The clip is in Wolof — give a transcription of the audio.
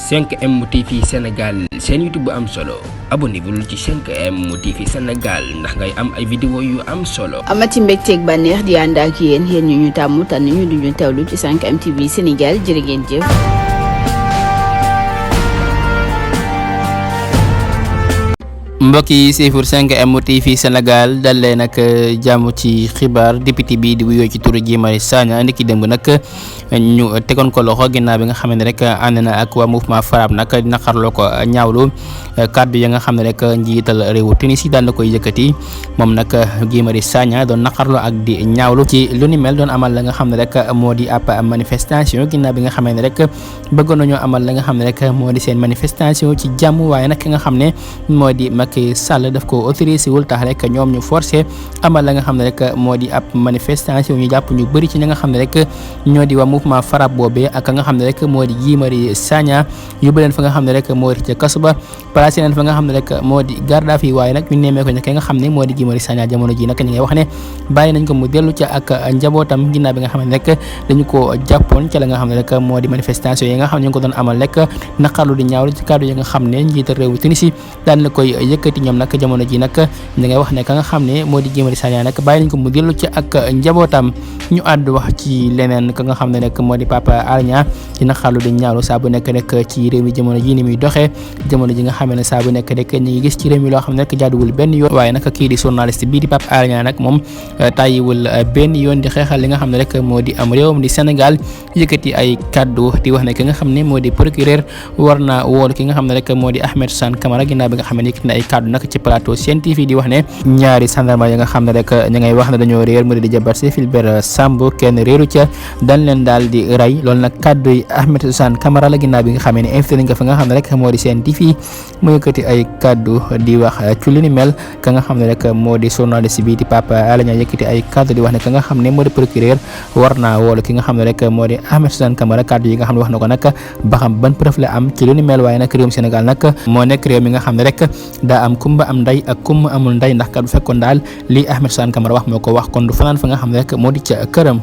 5M TV Sénégal seen YouTube bu am solo abonnez-vous ci 5M TV Sénégal ndax ngay am ay vidéo yu am solo. amati mbégteeg bànneex di ànd ak yéen ñu tàmm tànn ñu duñu teewlu ci 5M TV Sénégal jërë ngeen jëf. mbokk yi siifur 5M TV Sénégal dal leen nag jàmm ci xibaar député bi di wuyoo ci turu Guy Marius Sagna ndiki démb nag ñu tegoon ko loxo ginnaaw bi nga xam ne rek ànd na ak waa mouvement FRAPP nag naqarloo ko ñaawlu kàddu ya nga xam ne rek njiital réewu Tunisie daan na koy yëkkati moom nag Guy Marius Sagna doon naqarloo ak di ñaawlu ci lu ni mel doon amal la nga xam ne rek moo di ab manifestation ginnaaw bi nga xam ne rek bëggoon nañoo amal la nga xam ne rek moo di seen manifestation ci jàmm waaye nag ki nga xam ne moo di Macky Sall daf ko autorisé wul tax rek ñoom ñu forcé amal la nga xam ne rek moo di ab manifestation ñu jàpp ñu bëri ci ñi nga xam ne rek ñoo di waa mouvement FRAPP boobee ak nga xam ne rek moo di Guy Marius Sagna yóbbu leen fa nga xam ne rek moo di ca kaso ba placé leen fa nga xam ne rek moo di garde à vue waaye nag ñu nemee ko ne nga xam ne moo di Guy Marius Sagna jamono ji nag ñu ngay wax ne bàyyi nañ ko mu dellu ca ak njabootam ginnaaw bi nga xam ne rek dañu ko jàppoon ca la nga xam ne rek moo di manifestation yi nga xam ne ñu ngi ko doon amal rek naqarlu di ñaawlu ci kàddu yi nga xam ne njiital réewu Tunisie daan na koy yëkkati ñoom nag jamono ji nag ñu ngay wax ne ka nga xam ne moo di Guy Marius Sagna nag bàyyi nañ ko mu dellu ci ak njabootam ñu àddu wax ci leneen ka nga xam ne rek moo di Pape Alé Niang dina xalu di ñaawlu saa bu nekk rek ci réew mi jamono ji ni muy doxee jamono ji nga xam ne saa bu nekk rek ñu ngi gis ci réew mi loo xam ne rek jaaduwul benn yoon waaye nag kii di journaliste bii di Pape Alé Niang nag moom tàyyiwul benn yoon di xeexal li nga xam ne rek moo di am réewam di Sénégal yëkkati ay kaddu di wax ne ki nga xam ne moo di procureur war na woolu ki nga xam ne rek moo di Ahmed Suzanne Camara ginnaaw bi nga xam ne yëkkati na ay kaddu nag ci plateau Sen TV di wax ne ñaari gendarme yi nga xam ne rek ñu ngay wax ne dañoo réer mu di jabar si Fulbert Sambou kenn réeru ca dañ leen daal di rey loolu nag kaddu yi Ahmed Suzanne Camara la ginnaaw bi nga xamee ne invité nañ ko fa nga xam ne rek moo di Sen TV mu yëkkati ay kaddu di wax ci lu ni mel ka nga xam ne rek moo di journaliste bi di Pape Alé Niang yëkkati ay kaddu di wax ne ka nga xam ne moo di procureur war naa woolu ki nga xam ne rek moo di Ahmed Suzanne Camara kaddu yi nga xam ne wax na ko nag ba xam ban preuve la am ci lu ni mel waaye nag réewum Sénégal nag moo nekk réew mi nga xam ne rek daa am kumba am nday ak kumba amul nday ndax kat bu fekkoon daal lii Ahmed Suzanne Camara wax moo ko wax kon du fanaan fa nga xam ne rek moo di ca këram